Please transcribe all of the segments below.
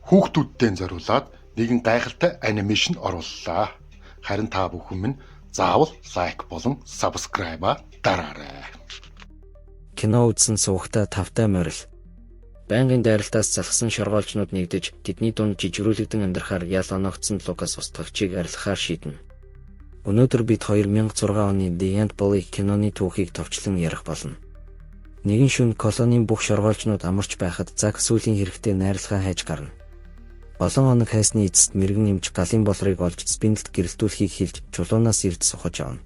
Хүүхдүүддээ зориулаад нэгэн гайхалтай animation орууллаа. Харин та бүхэн минь заавал like болон subscribe дараарай. Кино үзсэн суугтаа тавтай морил. Байнгын дайралтаас залхсан шоргоолжнууд нэгдэж, тэдний дунд жижигрүүлэгдэн амьдрахаар ял оноогдсон Лукас устгагчийг арилгахаар шийднэ. Өнөөдөр бид 2006 оны The Ant Bully киноны түүхийг товчлон ярих болно. Нэгэн шөнө колонийн бүх шоргоолжнууд амарч байхад Зак сүүлийн хэрэгтэй найрлагаа хайж гарна. Олон хоног хайсны эцэст мэргэн эмч галын болрыг олж Спиндлд гэрэлтүүлэхийг хэлж чулуунаас ирд сухаж явна.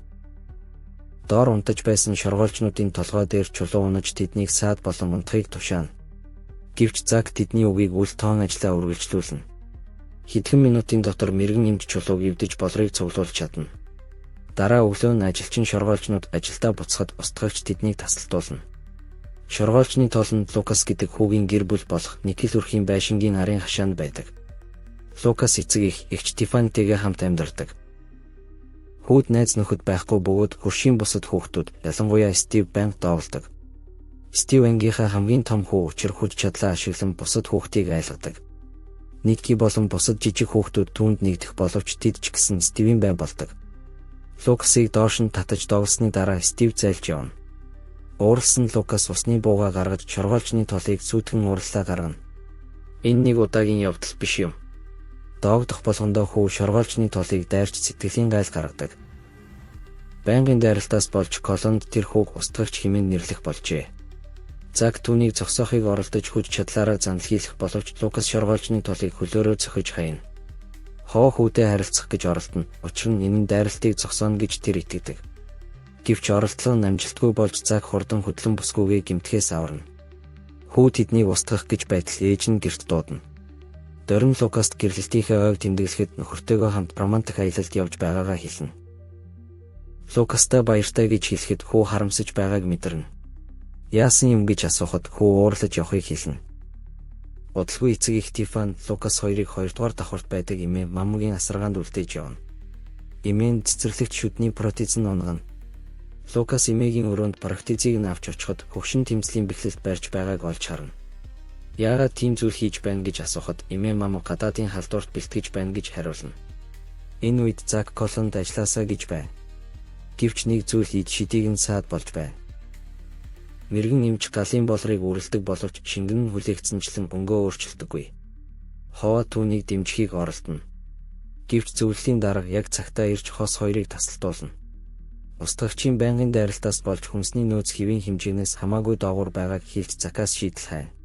Доор унтаж байсан шоргоолжнуудын толгой дээр чулуу унаж тэднийг саад болон унтахыг тушаана. Гэвч Зак тэдний үгийг үл тоон ажлаа үргэлжлүүлнэ. Хэдхэн минутын дотор мэргэн эмч чулууг эвдэж болрыг цуглуулж чадна. Дараа өглөө нь ажилчин шоргоолжнууд ажилдаа буцахад устгагч тэднийг тасалдуулна. Шоргоолжны тоолонд Лукас гэдэг хүүгийн гэр бүл болох Никэл өрхийн байшингийн арын хашаанд байдаг. Лукас эцэг эх, эгч Тифанитэйгээ хамт амьдардаг. Хүүд найз нөхөд байхгүй бөгөөд хөршийн бусад хүүхдүүд, ялангуяа Стив байнга доовлдог. Стив ангийнхаа хамгийн том хүү учир хүч чадлаа ашиглан бусад хүүхдийг айлгадаг. Никки болон бусад жижиг хүүхдүүд түүнд нэгдэх боловч тэд ч гэсэн Стивийн бай болдог. Лукасыг доош нь татаж доголсны дараа Стив зайлж явна. Ууралсан Лукас усны буугаа гаргаж шоргоолжны толыг сүйтгэн уурлаа гаргана. Энэ нэг удаагийн явдал биш юм. Доогдох болгондоо хүү шоргоолжны толыг дайрч сэтгэлийн гайл гаргадаг. Байнгын дайралтаас болж колонд тэр хүүг устгагч хэмээн нэрлэх болжээ. Зак түүнийг зогсоохыг оролдож хүч чадлаараа занлахийлэх боловч Лукас шоргоолжны толыг хөлөөрөө цохиж хаяна. Хоо хүүдээ харилцах гэж оролдоно. Учир нь энэ нь дайралтыг зогсооно гэж тэр итгэдэг. Гэвч оролдлого нь амжилтгүй болж Зак хурдан хөдлөн бүсгүйгээ гэмтгэхээс аварна. Хүү тэднийг устгах гэж байтал ээж нь гэрт дуудана. Дорин Лукаст гэрлэлтийнхээ ойг тэмдэглэхэд нөхөртэйгөө хамт романтик аялалд явж байгаагаа хэлнэ. Лукастай баяртай гэж хэлэхэд хүү харамсаж байгааг мэдэрнэ. Яасан юм гэж асуухад хүү уурлаж явахыг хэлнэ. Удалгүй эцэг эх Тифан Лукас хоёрыг хоёрдугаар давхарт байдаг эмээ Мамугийн асаргаанд үлдээж явна. Эмээ нь цэцэрлэгт шүдний протез нь унгана. Лукас эмээгийн өрөөнд протезийг нь авч очиход хөгшин тэмцлийн бэхлэлт барьж байгааг олж харна. Яагаад тийм зүйл хийж байна гэж асуухад эмээ мам гадаадын халдварт бэлтгэж байна гэж хариулна. Энэ үед Зак колонд ажилласаа гэж байна. Гэвч нэг зүйл ид шидийг нь саад болж байна. Мэргэн эмч галын болрыг үрэлдэг боловч шингэн нь хүлээгдсэнчлэн өнгөө өөрчилдөггүй. Ховоо түүнийг дэмжихийг оролдоно. Гэвч зөвлөлийн дарга яг цагтаа ирж хос хоёрыг тасалдуулна. Устгагчийн байнгын дайралтаас болж хүнсний нөөц хэвийн хэмжээнээс хамаагүй доогуур байгааг хэлж Закаас шийдэл хайна.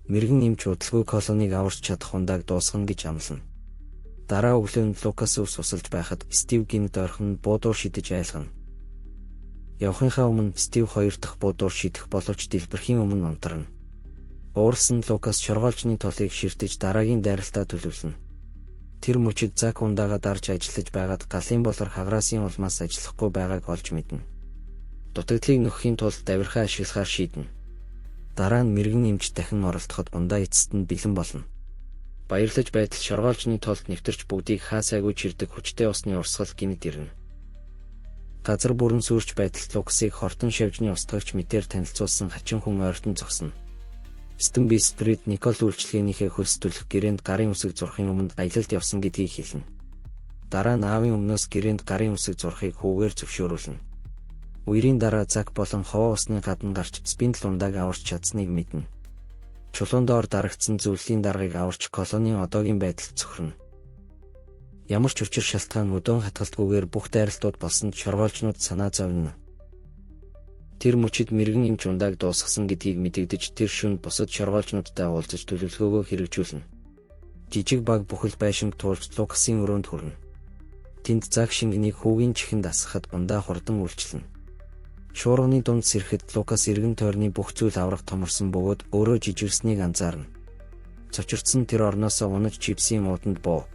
Мэргэн эмч удалгүй колоныг аварч чадах ундааг дуусгана гэж амлана. Дараа өглөө нь Лукас ус усалж байхад Стив гинэд ойрхон буудуур шидэж айлгана. Явахынхаа өмнө Стив хоёр дахь буудуур шидэх боловч дэлбэрхийн өмнө унтарна. Ууралсан Лукас шоргоолжны толыг ширтэж дараагийн дайралтаа төлөвлөнө. Тэр мөчид Зак ундаага дарж ажиллаж байгаад галын болор хаграасын улмаас ажиллахгүй байгааг олж мэднэ. Дутагдлыг нөхөхийн тулд давирхаа ашиглахаар шийднэ. Дараа нь мэргэн эмч дахин оролдоход ундаа эцэст нь бэлэн болно. Баярлаж байтал шоргоолжны толд нэвтэрч бүгдийг хаа сайгүй чирдэг хүчтэй усны урсгал гинэд ирнэ. Газар бүрэн сүрч байтал Лукасыг хортон шавжны устгагч мэтээр танилцуулсан хачин хүн ойртон зогсно. Стэн Бистрид Никол үйлчилгээнийхээ хөлс түлх гэрээнд гарын үсэг зурхын өмнө аялалд явсан гэдгийг хэлнэ. Дараа нь аавын өмнөөс гэрээнд гарын үсэг зурхыг хүүгээр зөвшөөрүүлнэ. Үерийн дараа Зак болон ховоо усны гадна гарч Спиндл ундааг аварч чадсныг мэднэ. Чулуун доор дарагдсан зөвлөлийн даргаыг аварч колонийн одоогийн байдалд цөхрөнө. Ямар ч учир шалтгаан өдөөн хатгалтгүйгээр бүх дайралтууд болсонд шоргоолжнууд санаа зовно. Тэр мөчид мэргэн эмч ундааг дуусгасан гэдгийг мэдэгдэж тэр шөнө бусад шоргоолжнуудтай уулзаж төлөвлөгөөгөө хэрэгжүүлнэ. Жижиг баг бүхэл байшинг туулж Лукасын өрөөнд хүрнэ. Тэнд Зак шингэнийг хүүгийн чихэнд асгахад ундаа хурдан үйлчлэнэ. Шуурганы дунд сэрэхэд Лукас эргэн тойрны бүх зүйл аврах томорсон бөгөөд өөрөө жижигснийг анзаарна. Цочирдсан тэр орноосоо унаж чипсийн ууданд буу.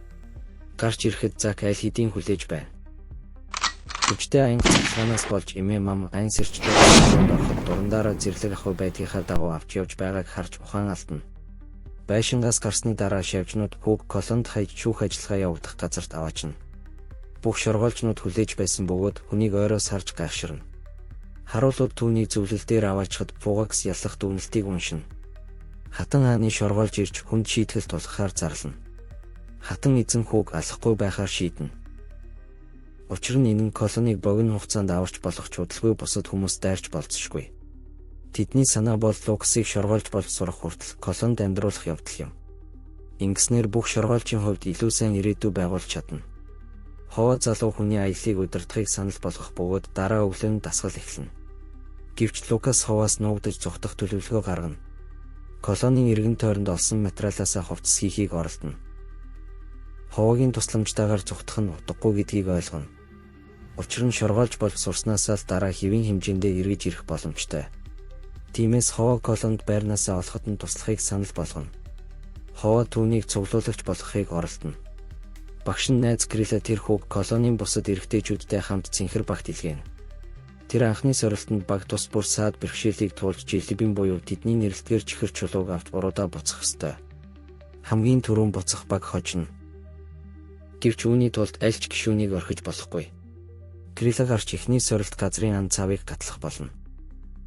Гарч ирэхэд Зак аль хэдийн хүлээж байна. Хүчтэй аянга цахилгаанаас болж эмээ мам айн сэрчтэй өрөөнд ороход дурандаараа зэрлэг ахуй байдгийнхаа дагуу авч явж байгааг харж ухаан алдна. Байшингаас гарсны дараа шавжнууд хүүг колонд хайж шүүх ажиллагаа явагдах газарт аваачна. Бүх шоргоолжнууд хүлээж байсан бөгөөд хүнийг ойроос харж гайхширна. Харуулууд түүнийг зөвлөл дээр аваачхад Фугакс яллах дүгнэлтийг уншина. Хатан хааны шоргоолж ирж хүнд шийтгэл тулгахаар зарлана. Хатан эзэн хүүг алахгүй байхаар шийднэ. Учир нь энэ нь колониг богино хугацаанд аварч болох ч удалгүй бусад хүмүүс дайрч болзошгүй. Тэдний санаа бол Лукасыг шоргоолж болж сурах хүртэл колонд амьдруулах явдал юм. Ингэснээр бүх шоргоолжийн хувьд илүү сайн ирээдүй байгуулж чадна. Ховоо залуу хүний аяллыг удирдахыг санал болгох бөгөөд дараа өглөө нь дасгал эхэлнэ. Гэвч Лукас ховоос нуугдаж зугтах төлөвлөгөө гаргана. Колонийн эргэн тойронд олсон материалаасаа хувцас хийхийг оролдоно. Ховоогийн тусламжтайгаар зугтах нь утгагүй гэдгийг ойлгоно. Учир нь шоргоолж болж сурснаасаа л дараа хэвийн хэмжээндээ эргэж ирэх боломжтой. Тиймээс ховоо колонд байрнаасаа олоход нь туслахыг санал болгоно. Ховоо түүнийг цуглуулагч болгохыг оролдоно. Багш нь найз Крила тэр хүүг колонийн бусад эрэгтэйчүүдтэй хамт цэнхэр багт илгээнэ. Тэр анхны сорилтонд баг тус бүр саад бэрхшээлийг туулж жилибин буюу тэдний нэрлэдгээр чихэр чулууг авч уруудаа буцах ёстой. Хамгийн түрүүн буцах баг хожино. Гэвч үүний тулд аль ч гишүүнийг орхиж болохгүй. Крила гарч эхний сорилт газрын ан цавыг гатлах болно.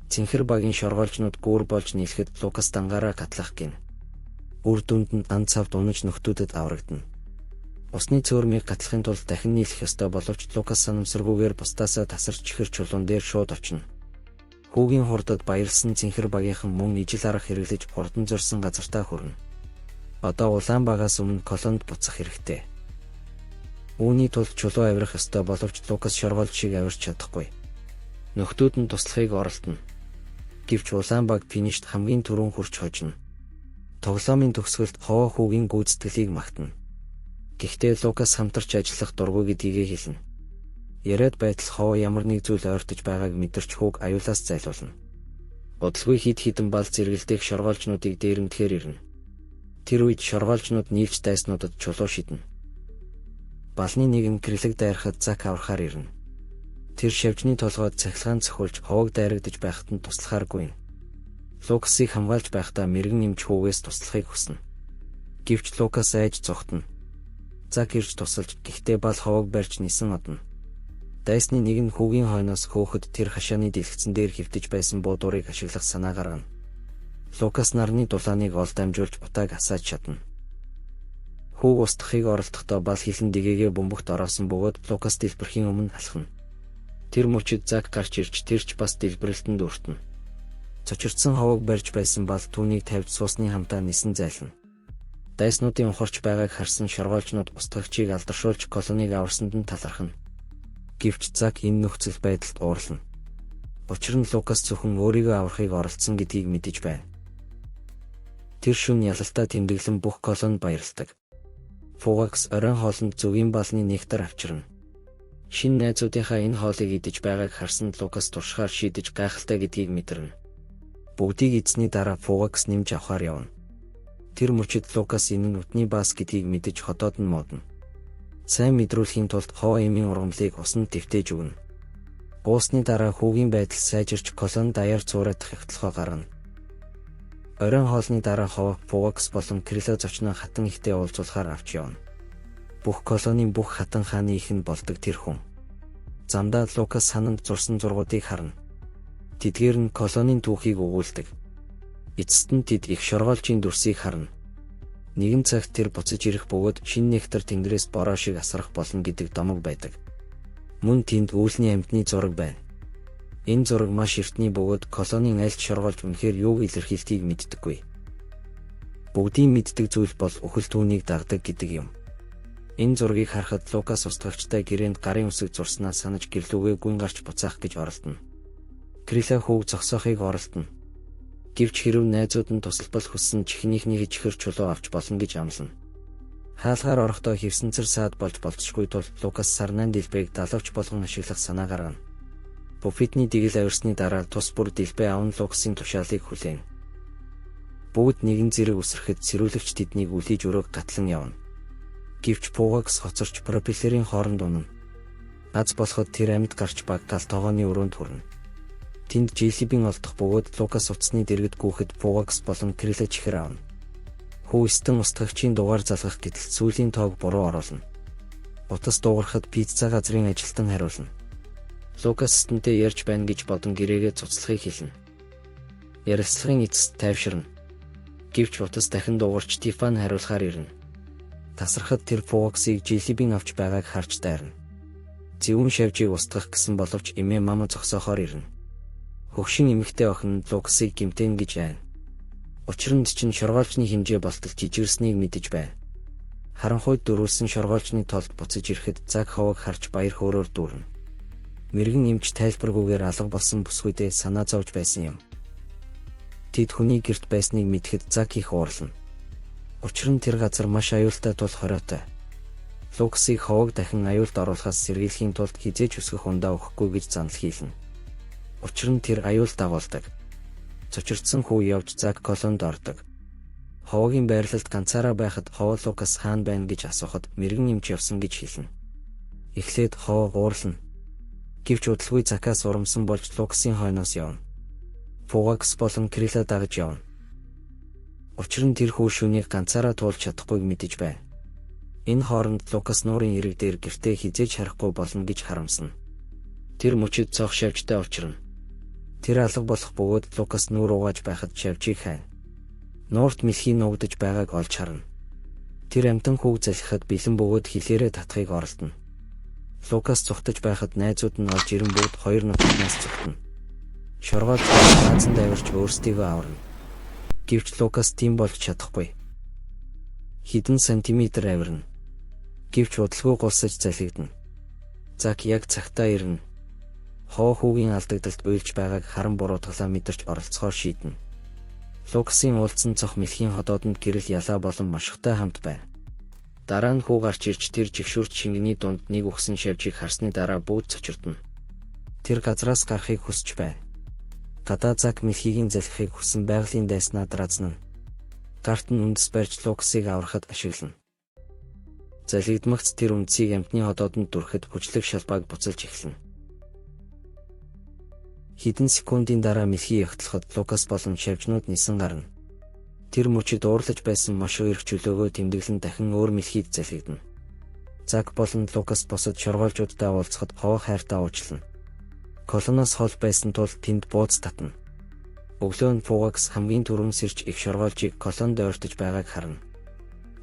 Цэнхэр багийн шоргоолжнууд гүүр болж нийлэхэд Лукас дангаараа гатлах гин. Үр дүнд нь ан цавд унаж нөхдүүдэд аврагдана. Усны цөөрмийг гатлахын тулд дахин нийлэх ёстой боловч Лукас санамсаргүйгээр бусдаасаа тасарч чихэр чулуун дээр шууд очино. Хүүгийн хурдад баярлсан цэнхэр багийнхан мөн ижил арга хэрэглэж хурдан зорьсон газартаа хүрнэ. Одоо улаан багаас өмнө колонд буцах хэрэгтэй. Үүний тулд чулуу авирах ёстой боловч Лукас шоргоолж шиг авирч чадахгүй. Нөхдүүд нь туслахыг оролдоно. Гэвч улаан баг финишт хамгийн түрүүн хүрч хожино. Тоглоомын төгсгөлд ховоо хүүгийн гүйцэтгэлийг магтана. Гэхдээ Лукас хамтарч ажиллах дургүй гэдгийг хэлнэ. Яриад байтал ховоо ямар нэг зүйл ойртож байгааг мэдэрч хүүг аюулаас зайлуулна. Удалгүй хэд хэдэн бал зэрэгэлдэх шоргоолжнуудыг дээрэмдэхээр ирнэ. Тэр үед шоргоолжнууд нийлж дайснуудад чулуу шидэнэ. Балны нэг нь Крилэг дайрахад Зак аврахаар ирнэ. Тэр шавжны толгойд цахилгаан цохиулж ховоог дайрагдаж байхад нь туслахааргүй юм. Лукасыг хамгаалж байхдаа мэрэгэн нэмж хүүгээс туслахыг хүснэ. Гэвч Лукас айж зугтана. Зак ирж тусалж гэхдээ бал ховоог барьж нисэн одно. Дайсны нэг нь хүүгийн хойноос хөөхөд тэр хашааны дэлгэцэн дээр хэвтэж байсан буудуурыг ашиглах санаа гаргана. Лукас нарны дулааныг ол дамжуулж утааг асааж чадна. Хүүг устгахыг оролдохдоо бал хилэн дэгээгээ бөмбөгт ороосон бөгөөд Лукас дэлбэрхийн өмнө алхана. Тэр мөчид Зак гарч ирж тэр ч бас дэлбэрэлтэнд өртөнө. Цочирдсан ховоог барьж байсан бал түүнийг тавьж суусны хамтаа нисэн зайлна. Дайснуудын ухарч байгааг харсан шоргоолжнууд устгагчийг алдаршуулж колониг аварсанд нь талархана. Гэвч Зак энэ нөхцөл байдалд уурлана. Учир нь Лукас зөвхөн өөрийгөө аврахыг оролдсон гэдгийг мэдэж байна. Тэр шөнө ялалтаа тэмдэглэн бүх колони баярладаг. Фугакс оройн хоолнд зүгийн балны нектар авчирна. Шинэ найзуудынхаа энэ хоолыг идэж байгааг харсан Лукас туршихаар шийдэж гайхалтай гэдгийг мэдэрнэ. Бүгдийг идсэний дараа Фугакс нэмж авахаар явна. Тэр мөчид Лукас энэ нь үтний баас гэдгийг мэдэж ходоод нь модно. Сайн мэдрүүлэхийн тулд хоо эмийн ургамлыг усанд твтээж өгнө. Уусны дараа хүүгийн байдал сайжирч колони даяар цуураадах явтлахоо гаргана. Оройн хоолны дараа хов Фугакс болон Крила зочноо хатан ихтэй уулзуулахаар авч явна. Бүх колонийн бүх хатан хааны их нь болдог тэр хүн. Замдаа Лукас сананд зурсан зургуудыг харна. Тэдгээр нь колонийн түүхийг өгүүлдэг. Эцэст нь тэд их шоргоолжийн дүрсийг харна. Нэгэн цагт тэр буцаж ирэх бөгөөд шинэ нектар тэнгэрээс бороо шиг асрах болно гэдэг домог байдаг. Мөн тэнд үүлний амьтны зураг байна. Энэ зураг маш эртний бөгөөд колонийн аль ч шоргоолж үнэхээр юуг илэрхийлдгийг мэддэггүй. Бүгдийн мэддэг зүйл бол үхэл түүнийг дагдаг гэдэг юм. Энэ зургийг харахад Лукас устгагчтай гэрээнд гарын үсэг зурснаа санаж гэрлүүгээ гүн гарч буцаах гэж оролдоно. Крила хүүг зогсоохыг оролдоно. Гэвч хэрв найзууд нь тусалбал хүссэн чихнийхний чихэр чулуу авч болно гэж амлана. Хаалгаар орохдоо хэвсэнцэр саад болж болцсохгүй тул Лукас сарнайн дэлбэйг далавч болгон ашиглах санаа гаргана. Буфетний дэгэл авирсны дараа тус бүр дэлбэй аван Лукасын тушаалыг хүлээнэ. Бүгд нэгэн зэрэг үсрэхэд сэрүүлэгч тэднийг үлээж өрөөг гатлан явна. Гэвч Пугакс хоцорч пропеллерийн хооронд унана. Аз болоход тэр амьд гарч баг гал тогооны өрөөнд хүрнэ. Тэнд Жилибин олдох бөгөөд Лукас утасны дэргэд гүйхэд Пугакс болон Крила чихэр авна. Хүү стэн устгагчийн дугаар залгах гэтэл сүүлийн тоог буруу оруулна. Утас дуугарахад пицца газрын ажилтан хариулна. Лукас стэнтэй ярьж байна гэж бодон гэрээгээ цуцлахыг хэлнэ. Ярилцлагын эцэст тайвширна. Гэвч утас дахин дуугарч Тифан хариулахаар ирнэ. Тасархад тэр Фугаксыг Жилибин авч байгааг харж дайрна. Зөвүүн шавжийг устгах гэсэн боловч эмээ мама зогсоохоор ирнэ. Хөгшин эмэгтэй охин Лукасыг гэмтэн гэж айна. Учир нь чинь шоргоолжны хэмжээ болтол жижигэрснийг мэдэж байна. Харанхуйд дөрүүлсэн шоргоолжны толд буцаж ирэхэд Зак ховог харж баяр хөөрөөр дүүрнэ. Мэргэн эмч тайлбаргүйгээр алга болсон бүсгүйдээ санаа зовж байсан юм. Тэд хүний гэрт байсныг мэдэхэд Зак их уурлана. Учир нь тэр газар маш аюултай тул хориотой. Лукасыг ховог дахин аюулд оруулахаас сэргийлэхийн тулд хэзээ ч өсгөх ундаа өгөхгүй гэж занал хийлнэ. Учир нь тэр аюул дагуулдаг. Цочирдсан хүү явж Зак колонд ордог. Ховогийн байрлалд ганцаараа байхад ховоо Лукас хаана байна гэж асуухад мэрэгэн эмч явсан гэж хэлнэ. Эхлээд ховоо уурлана. Гэвч удалгүй Закаас урамсан болж Лукасын хойноос явна. Фугакс болон Крила дагаж явна. Учир нь тэр хүү шүнийг ганцаараа туулж чадахгүйг мэдэж байна. Энэ хооронд Лукас нуурын ирэг дээр гэртээ хэзээ ч харахгүй болно гэж харамсна. Тэр мөчид цоох шавжтай учрна. Тэр алга болох бөгөөд Лукас нүүр угааж байхад шавжийг хайна. Нуурт мэлхий нуугдаж байгааг олж харна. Тэр амьтан хүүг залхихад бэлэн бөгөөд хилээрээ татахыг оролдоно. Лукас зүхтаж байхад найзууд нь олж ирэн бүгд хоёр нутагнаас зүхтэнэ. Шоргоолж наазанд авирч өөрсдийгөө аварна. Гэвч Лукас тийм болж чадахгүй. Хэдэн сантиметр авирна. Гэвч удалгүй гулсаж залхигдана. Зак яг цагтаа ирнэ. Хоо хүүгийн алдагдалд уйлж байгааг харан буруутгалаа мэдэрч оролцохоор шийднэ. Лукасын уулзсан цох мэлхийн ходоодонд гэрэл ялаа болон машихтай хамт байв. Дараа нь хүү гарч ирж тэр жигшүүрт шингэний дунд нэг үхсэн шавжийг харсны дараа бүгд цочирдоно. Тэр газраас гарахыг хүсэж байв. Гадаа Зак мэлхийгийн залхихыг хүссэн байгалийн дайснаа дразнана. Гарт нь үндэс барьж Лукасыг аврахад ашиглана. Залгидмагц тэр үндсийг амьтны ходоодонд дүрхэд хүчлэг шалбааг буцалж эхэлнэ. Хэдэн секундын дараа мэлхий ягтлахад Лукас болон шавжнууд нисэн гарна. Тэр мөчид уурлаж байсан маш эрх чөлөөгөө тэмдэглэн дахин өөр мэлхийд залгидна. Зак болон Лукас бусад шоргоолжуудтай уулзахад ховоо хайртаа уучлана. Колоноос хол байсан тул тэнд бууз татна. Өглөө нь Фугакс хамгийн түрүүн сэрч их шоргоолжийг колонд ойртож байгааг харна.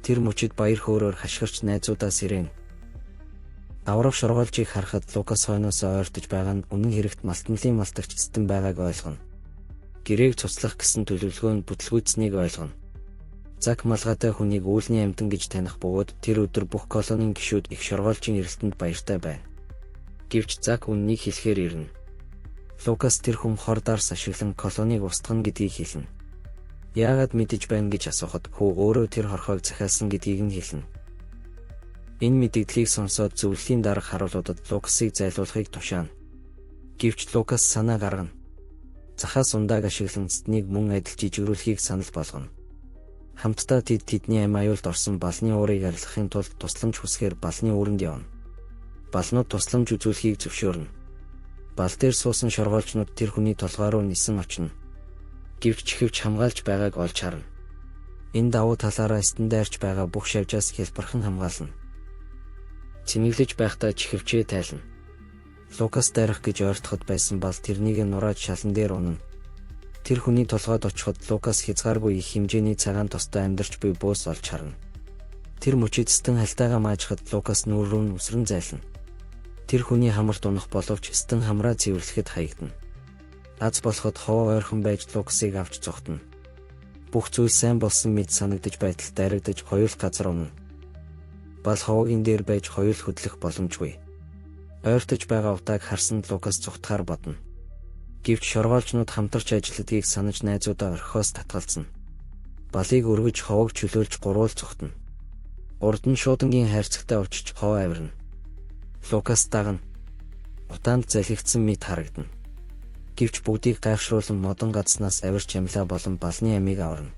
Тэр мөчид баяр хөөрөөр хашгирч найзуудаа сэрээн. Аврах шоргоолжийг харахад Лукас хойноос ойртож байгаа нь үнэн хэрэгт малтмлын малтагч эстэн байгааг ойлгоно. Гэрээг цуцлах гэсэн төлөвлөгөө нь бүтлгүүцнийг ойлгоно. Зак малгайтай хүнийг үүлний амьтан гэж таних бөгөөд тэр өдөр бүх колонийн гишүүд их шоргоолжийн эрэлтэнд баяртай байна. Гэвч Зак үннийг хэлэхээр ирнэ. Лукас тэр хүн хор дарс ашиглан колоныг устгана гэдгийг хэлнэ. Яагаад мэдэж байна гэж асуухад хүү өөрөө тэр хорхойг захиалсан гэдгийг нь хэлнэ. Энэ мэдэгдлийг сонсоод зөвлөлийн дарга харуулуудад Лукасыг зайлуулахыг тушаана. Гэвч Лукас санаа гаргана. Захаас ундааг ашиглан цэцнийг мөн адил жижигрүүлэхийг санал болгоно. Хамтдаа тэд тэдний амь аюулд орсон балны уурыг арилгахын тулд тусламж хүсэхээр балны үүрэнд явна. Балнууд тусламж үзүүлэхийг зөвшөөрнө. Бал дээр суусан шоргоолжнууд тэр хүний толгой руу нисэн очино. Гэвч чихвч хамгаалж байгааг олж харна. Энэ давуу талаараа стандарч байгаа бүх шавжаас хялбархан хамгаална. Цэнэглэж байхдаа чихвчээ тайлна. Лукас дайрах гэж ойртоход байсан бал тэрнийг нурааж шалан дээр унана. Тэр хүний толгойд очиход Лукас хязгааргүй их хэмжээний цагаан тостой амьдарч буй бөөс олж харна. Тэр мөчид стэн халтайгаа маажхад Лукас нүүр рүү нь үсрэн зайлна. Тэр хүний хамарт унах боловч стэн хамраа цэвэрлэхэд хаягдана. Аз болоход ховоо ойрхон байж Лукасыг авч зугтана. Бүх зүйл сайн болсон мэт санагдаж байтал дайрагдаж хоёул газар унана. Бал ховоогийн дээр байж хоёул хөдлөх боломжгүй. Ойртож байгаа утааг харсан Лукас зугтахаар бодно. Гэвч шоргоолжнууд хамтарч ажилладгийг санаж найзуудаа орхихоос татгалзана. Балыг өргөж ховоог чөлөөлж гурвал зугтана. Урд нь шуудангийн хайрцагтай очиж ховоо авирна. Лукас дагна. Утаанд залхигдсан мэт харагдана. Гэвч бүгдийг гайхшруулан модон гадснаас авирч амлаа болон балны амийг аварна.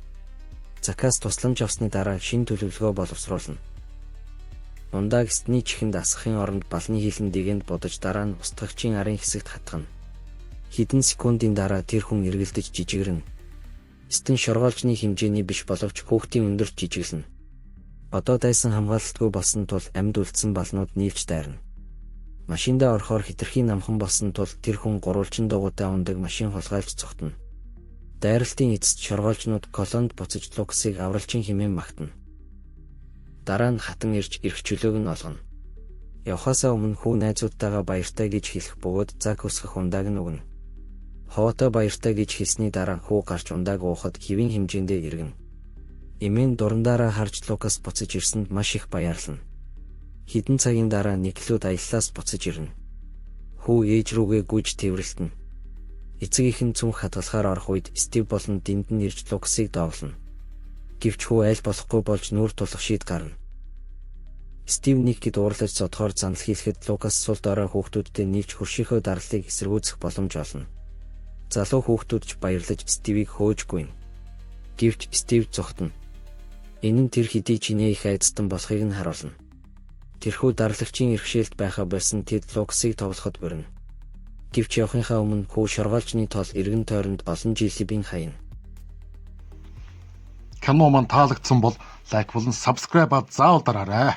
Закаас тусламж авсны дараа шин төлөвлөгөө боловсруулна. Ундааг эстний чихэнд асгахын оронд балны хилэн дэгэнд будаж дараа нь устгагчийн арын хэсэгт хатгана. Хэдэн секундын дараа тэр хүн эргэлдэж жижигрэнэ. Эстэн шоргоолжны хэмжээний биш боловч хүүхдийн өндөрт жижиглэнэ. Одоо дайсан хамгаалалтгүй болсон тул амьд үлдсэн балнууд нийлж дайрна. Машиндаа орохоор хэтэрхий намхан болсон тул тэр хүн гурвалжин дугуйтай ундаг машин хулгайлж цогтоно. Дайралтын эцэст шоргоолжнууд колонд буцаж Лукасыг авралчин хэмээн магтана. Дараа нь хатан ирж эрх чөлөөг нь олгоно. Явхаасаа өмнө хүү найзуудтайгаа баяртай гэж хэлэх бөгөөд заг өсгөх ундааг нь өгнө. Ховотой баяртай гэж хэлсний дараа хүү гарч ундааг уухад хэвийн хэмжээндээ эргэнэ. Эмээ нь дурандаараа харж Лукас буцаж ирсэнд маш их баярлана. Хэдэн цагийн дараа Никлүүд аяллаас буцаж ирнэ. Хүү ээж рүүгээ гүйж тэврэлтэнэ. Эцэг эх нь цүнх хадгалахаар орох үед Стив болон Диндэн ирж Лукасыг доовлоно. Гэвч хүү аль болохгүй болж нүүр тулах шийд гарна. Стив Никэд уурлаж зодохоор занал хийлгэхэд Лукас сул дорой хүүхдүүдтэй нийлж хөршийнхөө дарлалыг эсэргүүцэх боломж олно. Залуу хүүхдүүд ч баярлаж Стивийг хөөж гүйнэ. Гэвч Стив зугтана. Энэ нь тэр хэдий чинээ их айдастан болохыг нь харуулна. Тэрхүү дарлагчийн иргэшээлд байхаа болсон тэд Лукасыг тоглоход бүрнэ. Гэвч явахынхаа өмнө хүү шоргоолжны тол эргэн тойронд олон жилийн хаяна. Кино маань таалагдсан бол like болон subscribe-аа заавал дараарай.